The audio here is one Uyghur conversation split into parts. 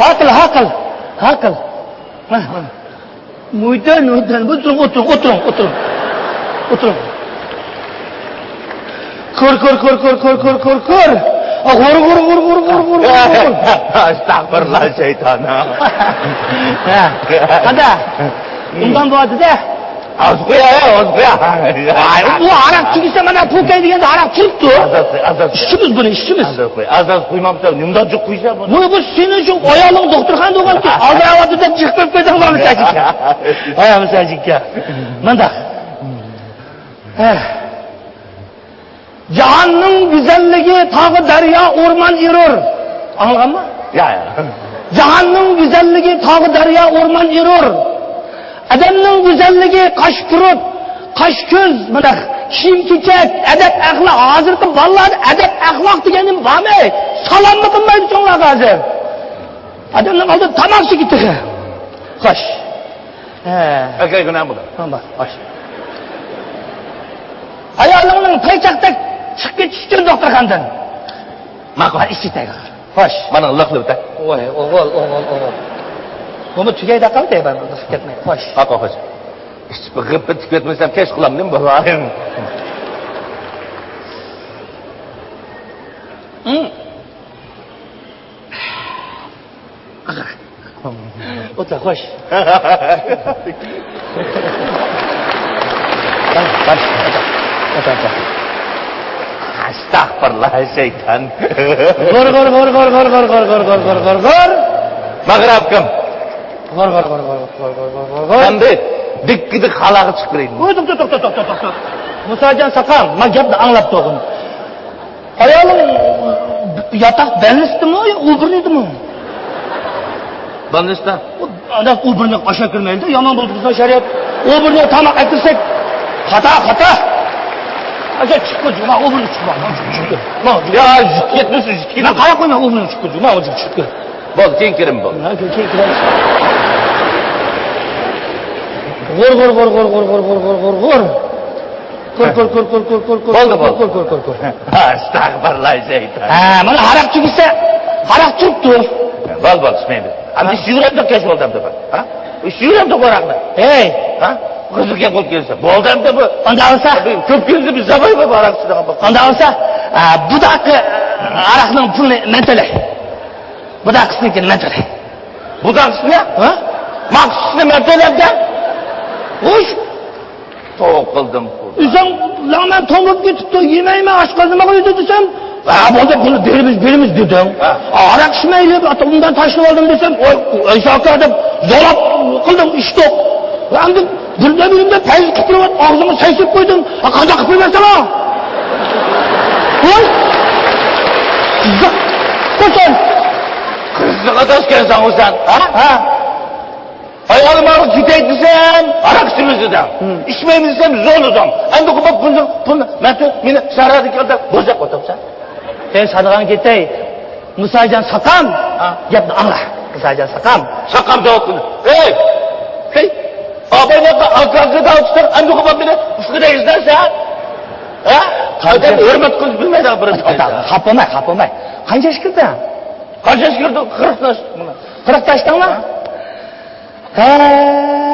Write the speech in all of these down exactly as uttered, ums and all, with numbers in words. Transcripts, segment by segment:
ھاقىل، ھاقىل، ھاقىل. مۇھىتەن، مۇھىتەن، ئولتۇرۇڭ، ئولتۇرۇڭ، ئولتۇرۇڭ، ئولتۇرۇڭ. ئولتۇرۇڭ. كۆر، كۆر، كۆر. ئا، غۇر، غۇر، غۇر. ئەستەغپۇرۇللا، شەيتان. ھە. قانداق؟ ئۇنىڭدىن بولدى-دە. ئاز قوياي، ئاز قوياي. ئاي، بۇ ھاراق چىگىسە مانا پۇكەي دېگەندە ھاراق چىقىپتۇ. ئاز، ئاز، ئاز، ئاز. ئىچىمىز بۇنى، ئىچىمىز. ئاز، ئاز قوي. ئاز، ئاز قويمامسا، نېمىدەپ جىق قويسا بۇنى؟ بۇ، بۇ سېنىڭ شۇ ئايالىڭ دوختۇرخانىدا بولغانكەن. ئالدىراۋاتىدۇ دەپ جىق قويۇپ قويدۇڭ بۇ مىساجىككە. ھە، مىساجىككە. مۇنداق. ھە. جاھاننىڭ گۈزەللىكى تاغ، دەريا، ئورمان ئېرۇر. ئاڭلىغانما؟ يا، يا. جاھاننىڭ گۈزەللىكى تاغ، دەريا، ئورمان ئېرۇر. ئادەمنىڭ گۈزەللىكى قاش، پۇرۇت، قاش، كۆز، مانا كىيىم-كېچەك، ئەدەپ-ئەخلاق. ھازىرقى بالىلاردا ئەدەپ-ئەخلاق دېگەن نېمە بارمۇ؟ سالاممۇ قىلمايدۇ چوڭلارغا ھازىر. ئادەمنىڭ ئالدىدا تاماق چېكىتىغى. خوش. ھە. ئەكەي گۇناھ بولدى. ھە، بار، خوش. ئايالىڭنىڭ پايچاقتەك چىقىپ كېتىشى ئۈچۈن دوختۇرخانىدىن. ماقۇل. ھە، ئىچى تەگىدۇ. خوش. مانا لىقلىۋېتە. ۋاي، ئوغۇل، ئوغۇل، ئوغۇل. بۇمۇ تۈگەيدە قالدى، بەرىبىر لىقىپ كەتمەي. خوش. ماقۇل، خوش. ئىچىپ غىپپە تىكىۋەتمىسەم كەچ قىلامدىم بۇلارنى. ھىم. ئولتۇر، خوش. ئەستەغپۇرۇللا، شەيتان. غۇر، غۇر، غۇر. ماغرابكىم. غۇر، غۇر، غۇر. ئەمدى دىككىدە خالاغا چىقىپ بېرەي. ۋوي، توختا، توختا، توختا، توختا. مۇساجان ساقام، مەن گەپنى ئاڭلاپ تۇرغىن. ئايالىڭ ياتاق بەلنىستىمۇ يا ئوبورنىدىمۇ؟ بەلنىستا. ئانداق ئوبورنى ئاشاپ كىرمەيدۇ، يامان بولدى بىزنىڭ شەرىئەت. ئوبورنى تاماق ئەكىرسەك، خاتا، خاتا. ئاشا چىققۇ، جۇما ئوبورنى چىقما، چىققۇ. يا، يىتىپ كەتمىسۇن، يىتىپ كەتمىسۇن. مەن قاراپ قويماي ئوبورنى چىققۇ، جۇما ئوبورنى چىققۇ. بولدى، كېيىن كىرىمەن، بولدى. ھە، كېيىن، كېيىن كىرىمىز. غۇر، غۇر، غۇر. كۆر، كۆر، كۆر، كۆر، كۆر، كۆر. بولدى، بولدى. كۆر، كۆر، كۆر، كۆر، كۆر. ئەستەغپۇرۇللا، شەيتان. ھە، مانا ھاراق چۈگىسە، ھاراق چۈگۈپتۇ. بول، بول، ئىچمەيمىز. ئەمدى ھە؟ ئىچىۋېرەمدۇق كەچ بولدى ئەمدى بۇ. ھە؟ ئىچىۋېرەمدۇق ھاراقنى. ھەي. ھە؟ قىزىق گەپ بولۇپ كەلسە. بولدى ئەمدى بۇ. ئانداق بولسا. كۆپ كۈندە بىز زاۋاي بۇ ھاراق ئىچىدىغان بولۇپ. ئانداق بولسا، ئە، بۇداقى ھاراقنىڭ پۇلىنى مەن تۆلەي. بۇداقىسىنىڭكىنى مەن تۆلەي. بۇداقىسىنى؟ ھە؟ ماقسىسىنى مەن تۆلەمدە. خوش. توۋا قىلدىم. ئۆزۈڭ لەڭمەن توڭلۇپ كېتىپتۇ، يېمەيمەن، ئاچ قالدىم قويدى دېسەم، ھە، بولدى، بۇنى بېرىمىز، بېرىمىز دېدىڭ. ھە. ھاراق ئىچمەيلى، ئۇنىڭدىن تاشلىۋالدىم دېسەم، ۋاي، ئەيسا ئاكا دەپ زوراپ قىلدىڭ، ئىچتۇق. ۋە ئەمدى بىردە بىرىمدە پەيز قىپلىۋات، ئاغزىڭغا سەي سېلىپ قويدۇم. ھە، قانداق قىپلىۋەتسەڭ ھە؟ ۋاي! زىق! قوسۇن! قىزىق ئاداش ئىكەنسەن سەن. ھە؟ ھە. ئايالىم ئالغا كېتەي دېسەم، ھاراق ئىچىمىز دېدىڭ. ھىم. ئىچمەيمىز دېسەم، زورلىدىڭ. ئەمدى قوپۇپ بۇنى، بۇنى، مەن مېنى سەھرادىكى ئالدا بوزەك ئوتۇپسەن. سەن سادىغان كېتەي. مۇساجان ساقام، ھە. گەپنى ئاڭلا. مۇساجان ساقام. ساقام جاۋاب قىلدى. ھەي! ھەي! ئابايلارغا ئاكاڭغا داۋا تۇتساڭ، ئەمدى قوپۇپ مېنى ئۇسكىدا ئىزدەرسەن. ھە؟ ئادەم ھۆرمەت قىلىش بىلمەيدىغان بىر ئادەم. خاپا بولماي، خاپا بولماي. قانچە ياش كىردىڭ؟ قانچە ياش كىردىڭ؟ قىرىق ياش. قىرىق ياشتىڭمۇ؟ ھە.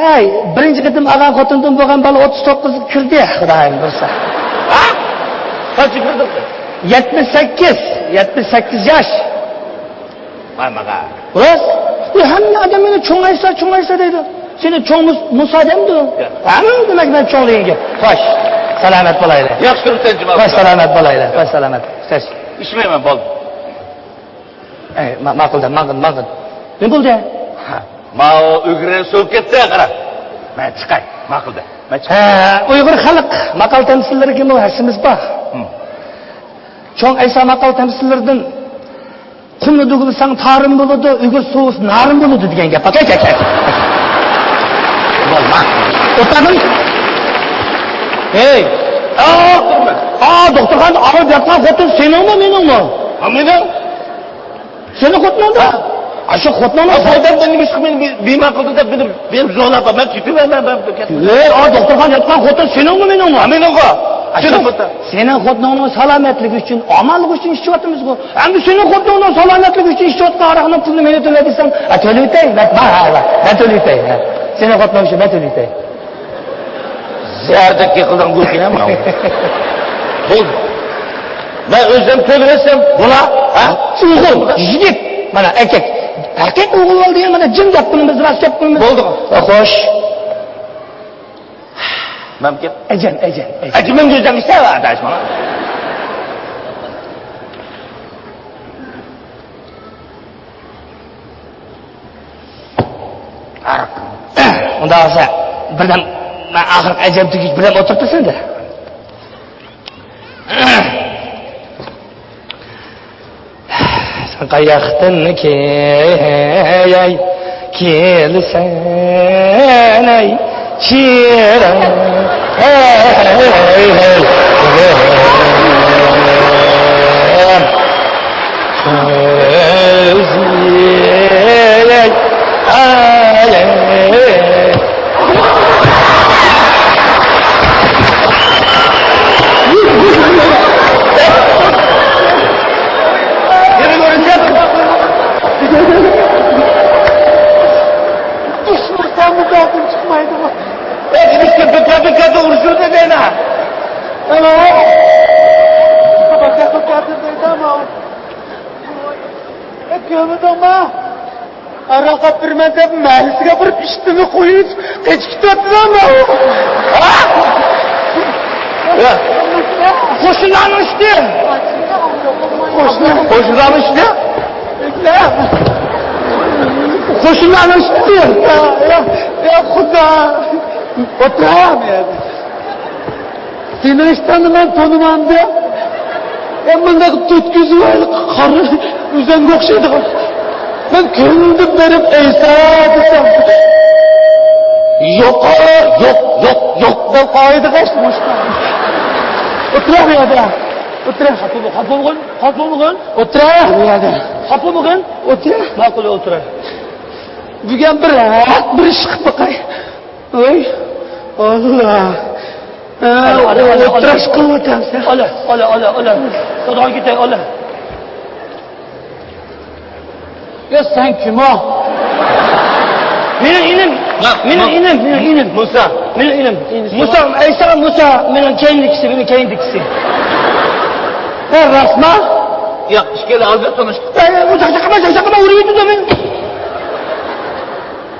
ھەي، بىرىنچى قېتىم ئالغان خوتۇندىن بولغان بالا ئوتتۇز توققۇزغا كىردى، خۇدايىم بۇيرۇسا. ھە؟ قانچە كىردى؟ يەتمىش سەككىز، يەتمىش سەككىز ياش. ۋاي ماڭا. راست. ئۇ ھەممە ئادەم مېنى چوڭ ئەيسا، چوڭ ئەيسا دەيدۇ. سېنى چوڭ مۇس-، مۇسا دەمدۇ؟ ياق. ھەممە دېمەك مەن چوڭ دېگەن گەپ. خوش. سالامەت بولايلى. ياخشى تۇرۇپسەن جۇما. خوش، سالامەت بولايلى. خوش، سالامەت. خوش. ئىچمەيمەن، بولدى. ئەي، ما-، ماقۇل دە، ماقۇل، ماقۇل. نېمە بولدى؟ ھە، ماۋۇ ئۆگرە سوۋۇپ كەتتى، قارا. مەن چىقاي، ماقۇل دە. مەن چىقاي. ھە، ئۇيغۇر خەلق ماقال تەمسىللىرىگىمۇ ھەسسىمىز بار. ھىم. چوڭ ئەيسا ماقال تەمسىللىرىدىن، قۇمنى دۈگىلىسەڭ تارىم بولىدۇ، ئۆگرە سوۋۇسا نارىن بولىدۇ دېگەن گەپ بار. كەل، كەل، كەل. بولما. ئوتتۇرغىن. ھەي. ئا، دوختۇرخانىدا ئاغرىپ ياتقان خوتۇن سېنىڭمۇ، مېنىڭمۇ؟ ھە، مېنىڭ. سېنىڭ خوتۇنۇڭدا؟ ھە. ئاشۇ خوتۇنۇڭدا؟ ھە، بۇ ئادەم مېنى مۇشۇ مېنى بىمار قىلدى دەپ مېنى، مېنى زورلاپ، مەن كېتىۋەرمەن، مەن كەتمەيمەن. ھەي، ئا، دوختۇرخانىدا ياتقان خوتۇن سېنىڭمۇ، مېنىڭمۇ؟ ھە، مېنىڭغۇ. شۇ، سېنىڭ خوتۇنۇڭنىڭ سالامەتلىكى ئۈچۈن، ئامانلىقى ئۈچۈن ئىچىۋاتىمىزغۇ. ئەمدى سېنىڭ خوتۇنۇڭنىڭ سالامەتلىكى ئۈچۈن ئىچىۋاتقان ھاراقنىڭ پۇلىنى مەن تۆلەي دېسەم، ھە، تۆلىۋېتەي، مەن، ھە، ھە، مەن تۆلىۋېتەي، ھە. سېنىڭ خوتۇنۇڭ ئۈچۈن مەن تۆلىۋېتەي. زەردەك يىقىلدىڭ بۇ كېيىن، ھە. بولدى. مەن ئۆزۈم تۆلىۋەتسەم بولا، ھە؟ ئوغۇل، يىگىت، مانا ئەركەك. ئەركەك ئوغۇل بولدى، مانا جىم گەپ قىلىمىز، راست گەپ قىلىمىز. بولدى. خوش. مەمكىن. ئەجەم، ئەجەم، ئەجەم. ئەجىمىڭ ئۆزۈڭ ئىشلەۋەر، ئاداش، ماڭا. ئۇنداق بولسا، بىردەم، مەن ئاخىرقى ئەجەم تۈگۈش بىردەم ئولتۇرۇپ تۇرسۇن دە. سەن قاياقتىن كەي-، كېلىسەن، ئەي چىراغ؟ دۇشمۇرسام مۇداپىم چىقمايدىغۇ. ئەي، بىر، بىر، بىر، بىر، بىر ئۇرۇشۇر دېدىنا. ئەمە. بىر، بىر، بىر، بىر دەيدۇ ئەمە. ئەي، كۆرمىدىڭما؟ ھاراق ئاپىرىمەن دەپ مەھەللىسىگە بېرىپ ئىشتىنى قويۇپ قېچىپ كېتىۋاتىدۇ ئەمە. ھە؟ قوشنىلارنىڭ ئىشى. قوشنا-، قوشنىلارنىڭ ئىشى. قوشنىلارنىڭ ئىشى. يا، يا، يا خۇدا. ئولتۇرام يەردە. سېنىڭ ئىشتاننى مەن تونۇمامدىم. يا مۇنداق تۆت كۆزى بار، قارا ئۈزەڭگە ئوخشايدىغان. مەن كۆڭلۈمدىن بېرىپ ئەيسا دېسەم. يوق، يوق، يوق، يوق دەپ قايدىغاچ مۇشۇ. ئولتۇرام يەردە. ئولتۇرام. خاپا بول-، خاپا بولغىن، خاپا بولغىن. ئولتۇرام يەردە. خاپا بولغىن. ئولتۇرام. ماقۇل، ئولتۇرام. بۈگۈن بىر ھەق بىر ئىش قىلىپ باقاي. ۋاي، ئاللا. ھە، ئاللا، ئاللا، ئاللا، ئولتۇرۇش ئاللا. قىلىۋاتامسەن؟ ئاللا، ئاللا، ئاللا، ئاللا. سودىغا كېتەي، ئاللا. يا، سەن كىم ئۇ؟ مېنىڭ ئىنىم. ھە، مېنىڭ مۇ-، ئىنىم، مېنىڭ ئىنىم. مۇسا. مېنىڭ ئىنىم. ئىنىم. مۇسا، ئەيسا، مۇسا، مېنىڭ كەينىدىكىسى، مېنىڭ كەينىدىكىسى. ھە، راستما؟ ياق، ئىككىلى ھازىر تونۇشتۇق. ھە، ھە، ئۇزاق چاقىرما، ئۇزاق چاقىرما، ئۇرۇۋېتىدۇ مېنى.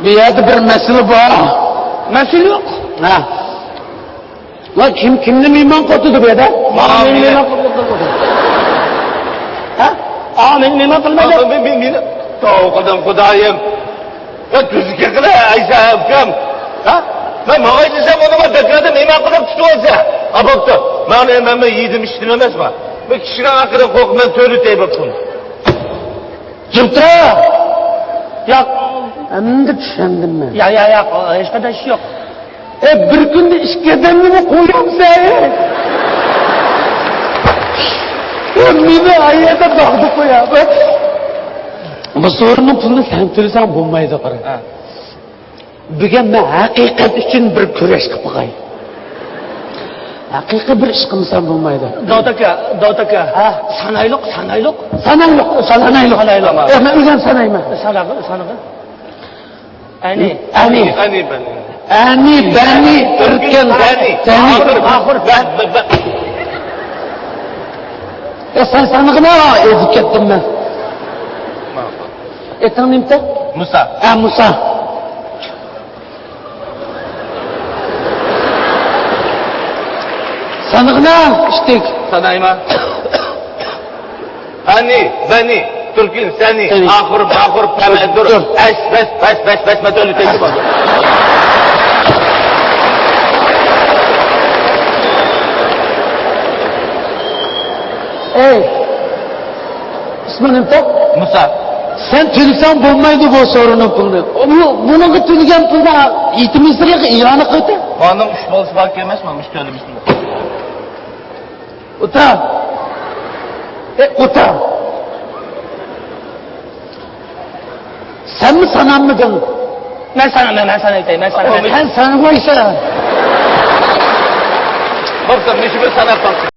بۇ يەردە بىر مەسىلە بار. مەسىلە يوق. ھە. ۋاي، كىم كىمنى مېھمان قىلدى بۇ يەردە؟ ماڭا مېنى مېنى. مېھمان قىلدى. ھە؟ ئا، مېنى مېھمان قىلمىدى. مېنى، مېنى. توۋا قىلدىم، خۇدايىم. ۋاي، تۈزۈك قىلە، ئەيسا ئۇكام. ھە؟ مەن ماڭاي دېسەم، ئۇنىڭغا دەكرەتنى مېھمان قىلىپ تۇتۇۋالسا. ئا، بوپتۇ. مانا مەنمۇ يېدىم ئىچتىم ئەمەسمۇ. بۇ كىشىنىڭ ھەققىدە قورقۇپ مەن تۆلىتەي بوپتۇ. جىم تۇرا! ياق. ئەمدى چۈشەندىم مەن. ياق، ياق، ياق، ھېچقانداق ئىش يوق. ئە، بىر كۈندە ئىككى ئادەمنىمۇ قويامسەن؟ ئە، مېنى ئايەردە باغدا قويا. بۇ سورۇننىڭ پۇلىنى سەن تۆلىسەڭ بولمايدۇ، قارا. ھە. بۈگۈن مەن ھەقىقەت ئۈچۈن بىر كۈرەش قىلىپ باقاي. ھەقىقىي بىر ئىش قىلمىسام بولمايدۇ. داۋۇت ئاكا، داۋۇت ئاكا. ھە؟ سانايلۇق، سانايلۇق. سانايلۇق، سانايلۇق. سانايلۇق. ئە، مەن ئۆزۈم سانايمەن. ساناغىن، ساناغىن. ئەنى. ئەنى. ئەنى، بەنى. ئەنى، بەنى، ئۆركەن، سەنى. ئاخىر، ئاخىر. بە، بە، بە. ئە، سەن سانىغىنا، ئۆزۈپ كەتتىم مەن. ئېتىڭ نېمىتە؟ مۇسا. ئە، مۇسا. سانىغىنا ئىشتىك. سانايما. ئەنى، بەنى، تۈركۈن، سەنى، سەنى. ئاخۇر، باخۇر، پەمەدۇر، دۇر. ئەش، بەش، بەش، بەش، بەش، مەتۆلى تەيتىپ ئالدى. ئەي. ئىسمىڭ نېمە؟ مۇسا. سەن تۆلىسەڭ بولمايدۇ بۇ سورۇننىڭ پۇلىنى. بۇ، بۇنىڭغا تۆلىگەن پۇلنى يېتىم يېسىرىغا ئىئانە قىلدى. مانىڭ ئۈچ بالىسى بار ئىكەن ئەمەسمۇ، مۇشۇ تۆلىمىسىدە. ئولتۇر. ئەي، ئولتۇر. سەنمۇ ساناممىدىڭ؟ مەن سانىمەن، مەن سانايتاي، مەن سانىمەن. سەن سانىغۇ ئىشلار. بوپتۇ، مۇشۇ بىر ساناپ باقسۇن.